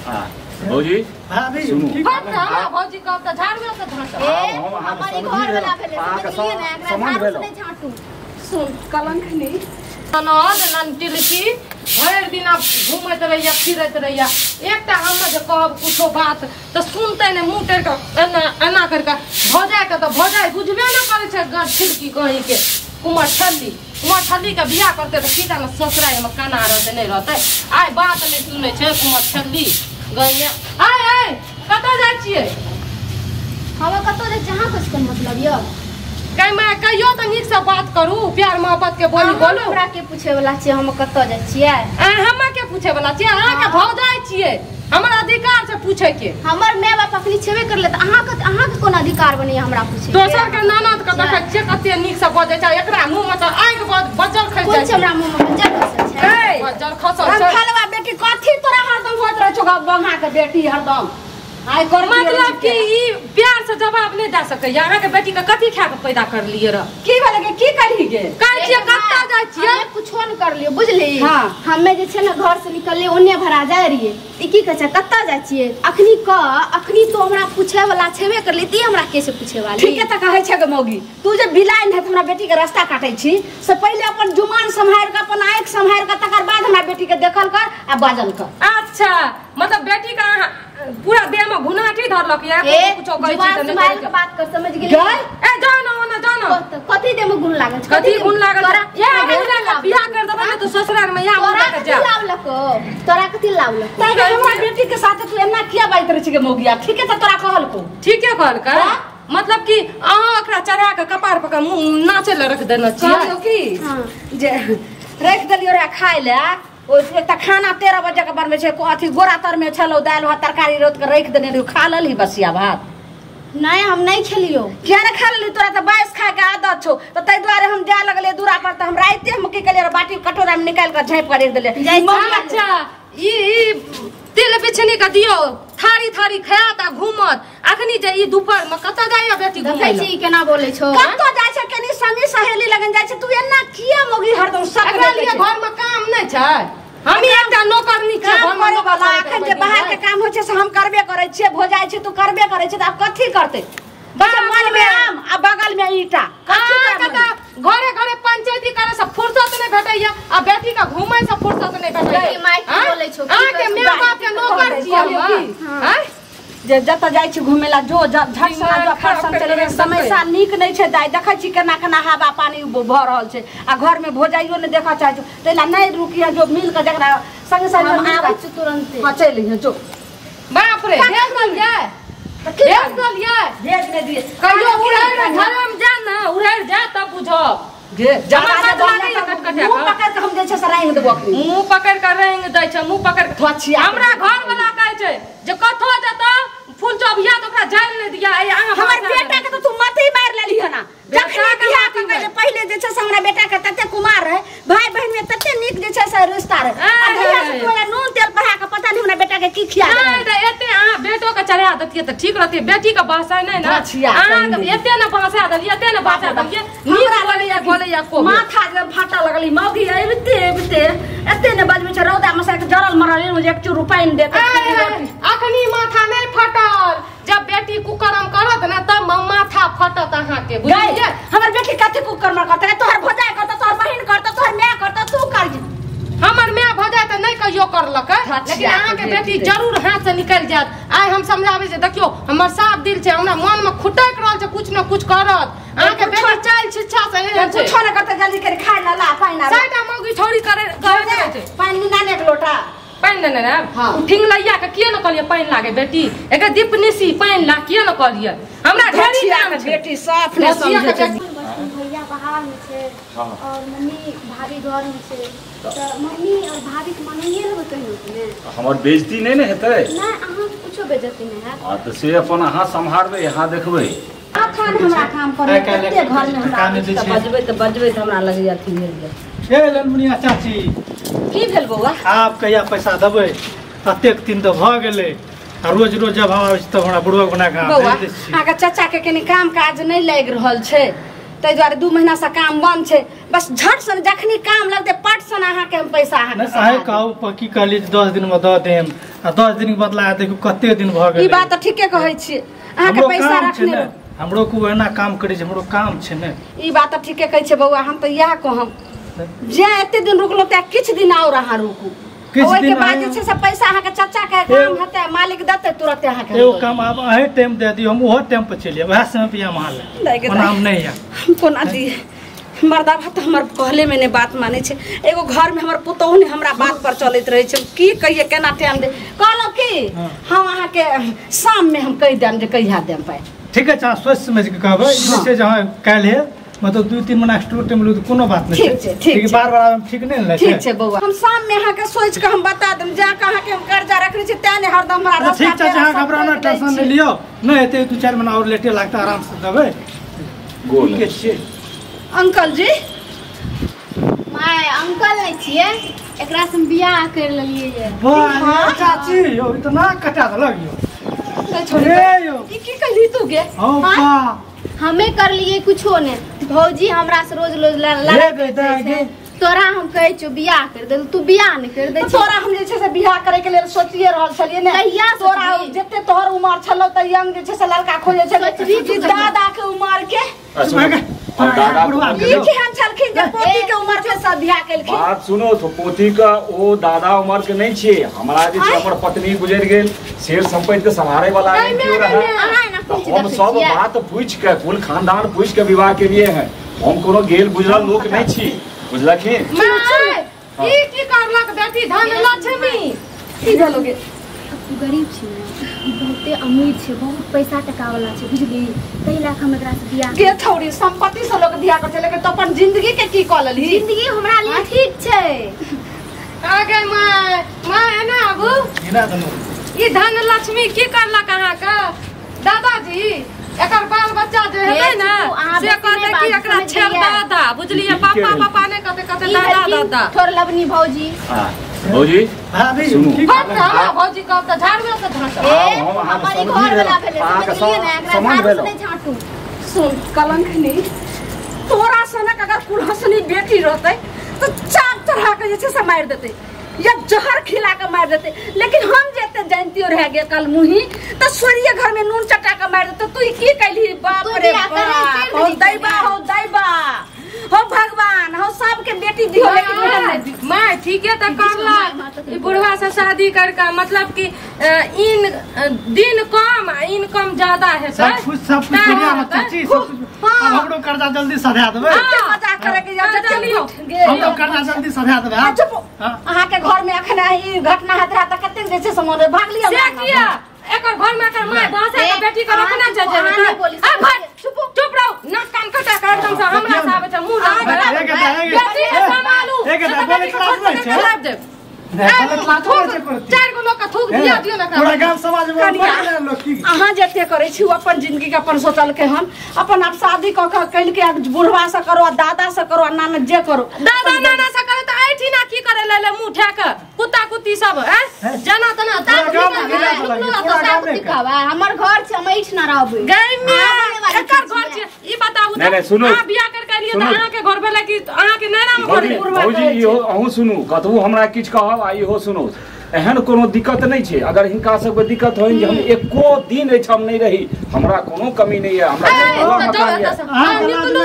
हां भौजी भाभी सुनू। हमरा भौजी कहब त झाड़ू से झाँटब। हम अहाँ हमर ई घर वाला भेलै, समझलियै ने? एकरा समझ झाड़ू से भेलौ। नहि झाँटू। सुन कलंक नहीं ननद ननटिलकी भरि दिन आब घूमैत रहैया फिरैत रहैया। एकटा हम जे कहब कुछो बात तऽ सुनते नहि, मुँह टेढ़ कऽ एना एना करि कऽ भौजाइके तऽ भौजाइ बुझबे नहि करै छै छिड़की कहीं के। कुमार छल्ली, कुमार छल्ली के बियाह करतै तऽ की जाने ससुराल मे केना रहतै नहि रहतै। आइ बात नहि सुनै छै कुमार छल्ली गैया। आइ आइ कतऽ जाइ छियै? हम कतौ जाइ छियै, अहाँ कुछ कोन मतलब यऽ? कहियो तऽ नीक से बात करू, प्यार मोहब्बत के बोली बोलू। हमरा के पूछे वाला छियै हम कतऽ जाइ छियै? हमरा के पूछे वाला छियै? अहाँके भौजाइ छियै, हमर अधिकार छै पूछे के। हमर my बाप अखनी छेबे करले तऽ अहाँके कोन अधिकार बनैया हमरा पूछे के? दोसर के ननद के देखै छियै कते नीक से बजै छै, एकरा मुँह मे तऽ आगि बज्जर खसि कोन जाइ छै छै। हमरा मुँह मे बज्जर खसल छै? बज्जर खसल छै। फलवा बेटी कथी तोरा हरदम होइत रहै छौ बंगा के बेटी हरदम? आइ कर मतलब कि ई प्यार से जवाब नहीं दे सकैया। अहाँके बेटी के कथी खा के पैदा कर लिए रह? की भेलै गे? की करही गे? कहै छियै कतऽ जाइ छियै? हमे कुछो नहि करलियै बुझली। हाँ। हमे जे छै ने घर से निकललियै ओन्ने भरा जाइ रहियै। ई की कहै छै कतऽ जाइ छियै? अखनी अखनी तो हमरा पूछे वाला छेबे करली, ती हमरा के से पूछे वाली? ठीके तऽ कहै छै गे मौगी, तू जे बिलाइन है हमरा बेटी के रास्ता काटै छी से पहिले अपन जुमान सम्हारि कऽ अपन आँखि सम्हारि कऽ तकर बाद हमरा बेटी के देखल कर आ बाजल कर। अच्छा मतलब बेटी के अहाँ पूरा देह में घुनाटी धरलक या कुछो कहै छी तऽ नहि जुबान करै छै। बात कर समझ गेली? गै? ए जाओ ना ओना जाओ ना। कथी देह में गुण लागल छै? कथी गुण लागल छै? तोरा या हमरा बियाह कर देबै ने तऽ ससुराल में या तोरा मुँह लऽ कऽ कथी जायब। लावलको? तोरा कथी लावलको? तै के हमरा बेटी के साथ तू एना किया बाजैत रहै छी गे मौगिया? ठीके तऽ तोरा कहलको। ठीके कहलकै। मतलब कि अहाँ ओकरा चढ़ा के कपार पर के मुँह नाचै लए रख देने छियै। कहलियौ की जे राखि देलियौ रे खाय लए, ओ एकटा खाना 13 बजे के बनबै छै, अथी गोरा तर में छलौ दालि भात तरकारी रोत के राखि देने रहियौ, खा लेलही बसिया भात? नहीं हम नहीं खेलियो। किया नहीं खा लेली? तोरा तऽ बाइस खाय के आदत छौ, तऽ ताहि दुआरे हम जाय लगलियै दूरा पर तऽ हम राइते हम की केलियै बाटी कटोरा में निकालि कऽ झाँपि कऽ राखि देलियै। जाइ छी। अच्छा ई तिल बिछनी के दियौ, थारी थारी खायत आ घूमत। अखनी जे ई दुपहर में कतऽ जाइया बेटी घूमै देखै लए? छी केना बोलै छौ? कतऽ जाइ छै? कनी संगी सहेली लगन जाइ छै। तू एना किया मौगी हरदम सब एकरा लिए घर में काम नहि छै? हम एकटा नौकरनी छियै, काम घर में करे वाला। नौकर अखन जे बाहर के काम होइ छै से हम करबे करै छियै, भोजाइ छै तू करबे करै छै, तऽ आब कथी करतै? मन में आम आ बगल में ईटा। घरे घरे पंचायती करे से फुर्सत नहीं भेटैया आ बेटी के घूमै से फुर्सत नहीं भेटैया। माय की बोलै छौ? अहाँके my बाप के नौकर छियै हम। आँय? जे जतऽ जाइ छी घूमे ला जो झट सना जो फरसन चले गेल। समस्या नीक नहीं छै दाइ, देखै छी केना केना हवा पानी भऽ रहल छै आ घर में भोजाइयो नहि देखऽ चाहै छौ, ताहि ला नहीं रुकिहे, जो मिल के जकरा संगे संगे हम आबै छी तुरन्ते। हाँ चलि अइहे जो। बाप रे भेज देलियै, भेज देलियै, भेज नहि दियै। कहियो उड़ैर घरमे जा ने, उड़ैर जा तब बुझब। मुँह पकड़ के हम जे छै से रांगि देबो अखनी। मुँह पकड़ के रांगि दै छै, मुँह पकड़ के। हमरा घर वाला कहै छै जे कथो जेतौ फूल चौबिया तऽ ओकरा जाय नहि दिया। हमर बेटा के तऽ तू मते मारि लेली हन। जखने बियाह कऽ के पहिले जे छै से हमरा बेटा के तते कुमार रहे, भाई बहिन में तते नीक जे छै से रिश्ता रहे, आ जहिया से तू ओकरा नून तेल बढ़ा के पता नहीं हमरा बेटा के की खिया देलही। नहि तऽ एते अहाँ बेटो के चढ़ा देतियै तऽ ठीक रहतियै, बेटी के बहसाय नहि ने। अहाँ एते ने बहसा देलियै, एते ने बहसा देलियै, नीक बोलैया बोलैया को माथा जे फाटा लगली मौगी अबिते अबिते एते ने बजबै छै, रौदा मसा के जरल मरल एक चूरू पानि देतै। अखनी माथा नहि फटल, जब बेटी कुकर्म करत ने तब माथा फटत अहाँके, बुझलियै? हमर बेटी कथी कुकर्म करतै? तोहर भौजाइ करतौ, तोहर बहिन करतौ, तोहर my करतौ, तू कर। हमर my भौजाइ तऽ नहि कहियो करलकै, लेकिन अहाँके बेटी जरूर हाथ से निकलि जायत। आइ हम समझाबै छै, देखियौ हमर साफ दिल छै, हमरा मन में खुटकि रहल छै, कुछ न कुछ करत। अहाँके बेटी चालि शिक्षा से एहन छै, कुछो नहि करतै, जल्दी करि खाय ला पानि आर। चारिटा मौगी छौड़ी करे छै। पानि नेने एक लोटा पानि नेने रहब। ठिंगलैया के किए न कहलियै पानि लागे बेटी, एकर दीप निसी पानि ला किए न कहलियै? हमरा ढेरी काम छै। बेटी साफ नहि समझै छै। भैया बाहर में छै और मम्मी भाभी घर में छै, तऽ मम्मी और भाभी के मनाइए लेबै कहियो ने। हमर बेइज्जती नहि ने हेतै? नहि, अहाँ कुछो बेइज्जती नहि हैत। हां तऽ से अपन अहाँ सम्हारबै, अहाँ देखबै। अखन हमरा काम करे कते घर में हमरा बजबै तऽ बजबै तऽ हमरा लगैया अथी भेल गेल। ए ललमुनिया चाची की भेल बौआ? आप कहिया पैसा देबै? अतेक दिन तऽ भऽ गेलै, आ रोज रोज जब हम आबै छी तब हमरा बुढ़वा बना कऽ बौआ अहाँके चाचा के कनी काम काज नहि लागि रहल छै, ताहि दुआरे 2 महीना से काम बंद छै, बस झट सन जखनी काम लगते पट सन अहाँके हम पैसा अहाँके नहीं कहू की कहलियै जे 10 दिन में दऽ देम आ 10 दिन के बदला देखू कते दिन भऽ गेलै। ई बात तऽ ठीके कहै छियै, अहाँके पैसा रखने हमरो को एना काम करै छै, हमरो काम छै ने। ई बात तऽ ठीके कहै छै बौआ, हम तऽ इएह कहम जे एते दिन रुकलहुँ तऽ किछु दिन आओर अहाँ रुकू, ओहिके बाद जे छै से पैसा अहाँके चाचा के काम हेतै, मालिक देतै तुरते अहाँके। एगो काम आब अहीं टाइम दे दियौ, हम ओहो टाइम पर चलि आयब, वएह समय पे हम अहाँ लए ओना हम नहि आयब। हम कोना दियै, मर्दाबा तऽ हमर कहले में नहि बात मानै छै, एगो घर में हमर पुतोहु ने हमरा बात पर चलैत रहै छै, की कहियै केना टाइम दे। कहलहुँ की हम अहाँके शाम में हम कहि देम जे कहिया देम पाइ। ठीक है, अहाँ सोचि समझि कऽ कहबै, ई नहि छै जे हँ काल्हि मतलब 2-3 महीना एक्स्ट्रा टाइम लू कोनो बात नहीं। ठीक छै, ठीक बार बार आबै ठीक नहीं ने। ठीक छै बौआ, हम शाम में अहाँके सोचि कऽ हम बता देम, जाके अहाँके हम कर्जा रखने छी तें ने हरदम हमरा रास्ता। ठीक छै, अहाँ घबराउ ना, टेंशन नहि लियौ, नहि हेतै 2-4 महीना आओर लेटे लागतै, आराम से देबै। गोल के छियै अंकल जी? My uncle नहि छियै, एकरा से हम बियाह कर लेलियै ये। वाह चाची यौ, इतना कटा देलक यौ। ए यौ की की कहली तू गे? हां वाह, हमें कर लिए कुछो ने, भौजी हमरा से रोज रोज लड़ाई, तोरा हम कहै छियौ बियाह कर दे, तू बियाह नहि कर दे। तोरा हम जे छै से बियाह करे के लेल सोचिए रहल छलियै ने, कहिया तोरा जते तोहर उमर छलौ त यंग जे छै से लड़का खोजे छलै, दादा के उमर के ई केहन छलखिन जे पोती के उमर के सब बियाह केलखिन। बात सुनो तो पोती का ओ दादा उमर के नहीं छियै, हमरा जे छै हमर पत्नी गुजरि गेल, शेर संपत्ति के सम्हारे वाला नहीं केओ रहे, हम सब बात पूछ के कुल खानदान पूछ के विवाह के लिए हैं, हम कोनो गेल गुजरल लोक नहीं छी, बुझलखिन। ई की करलक बेटी धन लक्ष्मी की भेलो गे? तू गरीब छी ने, बहुते अमीर छै, बहुत पैसा टका वाला छै, बुझली, ताहि लए हम एकरा से बियाह के थोड़ी संपत्ति से लोग बियाह कर छै, लेकिन तो अपन जिंदगी के की कऽ लेलही? जिंदगी हमरा लिए ठीक छै। आगे माय माय एना आबू, एना दलो ई धन लक्ष्मी की करलक अहाँके दादाजी? एकर बाल बच्चा जे हेतै ने से कहतै कि एकरा छेड़ दादा, बुझलियै, पापा पापा नहि कहतै, कहतै दादा दादा। थोड़ लवनी भौजी। हां भौजी, भाभी सुनू, हमरा भौजी कहब त झाड़ू से झाँटब। हमर ई घर वाला भेलै, समझलियै ने, एकरा झाड़ू से नहि झाँटू। सुन कलंकनी, तोरा सनक अगर कुलहसनी बेटी रहतै त चाप चढ़ा के जे छै से मारि देतै या जहर खिला के मारि देतै, लेकिन हम जे एते जानतियो रह गे कल मुही त सोरिये घर में नून चटा के मारि देतै। तू की कैलही? बाप रे बाप, हो दैबा, हो दैबा, हो भगवान, हो सबके बेटी दियो, लेकिन ओहन नहि दियो। माय ठीके त करलक ई बुढ़वा से शादी करके, मतलब कि इन दिन कम आ इनकम ज्यादा हेतै, सब कुछ सब कुछ बढ़िया है चाची, सब अब हमरो कर्जा जल्दी सधा देबै। मजाक करे के हमरो कर्जा जल्दी सधा देबै। चुप, अहाँ के घर में अखन ई घटना हेत रहा त कतेक जे छै से मन भाग लिया से किया? एकर घर में एकर my बासा के बेटी के रखना छै जे आ भाई चुप चुप रहो, नाक कान कटा के एकदम से हमरा से आबै छै मुंह बेटी के संभालू, एक बोले क्लास नहीं छै, चार गो लोग के थूक दिया दियो ना पूरा गांव समाज में लोग की। अहाँ जते करै छी अपन जिंदगी के अपन सोचल के हम अपन आप शादी क क कैल के बुढ़वा से करो, दादा से करो, नाना जे करो, दादा नाना से करे त ऐठिना की करे ले ले मुंह ठा के कुत्ता कुत्ती सब हैं जना तना हमर घर छै, हम ऐठिना रहबै गै में एकर घर छै ई बताबू नहीं नहीं सुनू, अहाँ बियाह कर के लिए त अहाँ के घर भेलै कि अहाँ के नैना में घर? भौजी इहो अहूँ सुनू, कतबू हमरा किछ कहब आ इहो सुनू, एहन कोनो दिक्कत नहीं छै। अगर हिनका सबके दिक्कत होनि जे हम एको दिन एहिठाम नहीं रही, हमरा कोनो कमी नहीं है, हमरा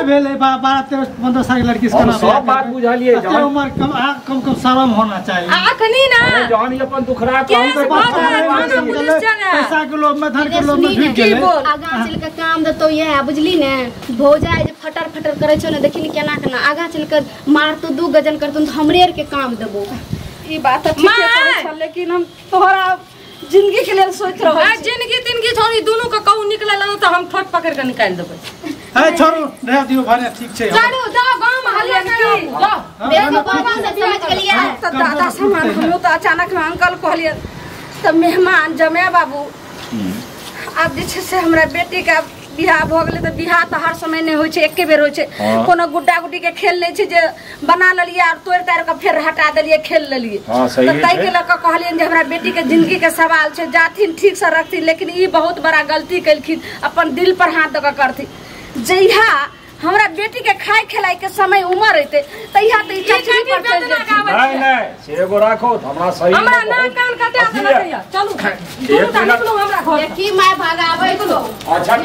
भेल 12 13 15 साल के लड़की से सब बात बुझलिए, जहन उम्र कम कम कम शर्म होना चाहिए। अखनी ना जहन ई अपन दुखरा के पैसा के लोभ में धन के लोभ में ढुक गेलै, आगाँ चल के काम देतौ ये, बुझली ने भौजाई जे फटर फटर करै छौ ने, देखी ने केना केना आगाँ चल के मारतौ 2 गजन करतौ त हमरे आर के काम देबो। ई बात ठीक है छल, लेकिन हम तोहरा जिंदगी के लेल सोच रहल छी। जिंदगी तिनगी छोड़ी दोनों के कहू निकले लग त हम ठोट पकड़ के निकाल देबै। ए छोड़ू रह दियो भने ठीक छै, चलू जाओ गांव में हल्ला करू जाओ। देखो बाबा से समझ गेलियै त दादा समान हमरो त अचानक में अंकल कहलियै त मेहमान जमे बाबू आब जे छै से हमरा बेटी के बियाह भ गेलै त बियाह त हर समय नहीं होइ छै, एके बेर होइ छै, कोनो गुड्डा गुड्डी के खेल नहीं छै जे बना लेलियै और तोड़ ताड़ के फेर हटा देलियै खेल लेलियै। त ताहि के लऽ कऽ कहलियनि जे हमरा बेटी के जिंदगी के सवाल छै, जाथिन ठीक से रखथिन, लेकिन ई बहुत बड़ा गलती केलखिन, अपन दिल पर हाथ दऽ कऽ करथिन। जहिया हमरा बेटी के खाय खिलाय के समय उमर एते तहिया त ई चचरी पर चल जेथिन। नहीं नहीं से एगो राखो हमरा सही हमरा नाक कान कटा देलक। चलू दुनू टा निकलू हमरा घर की my भगाबै छौ। अच्छा।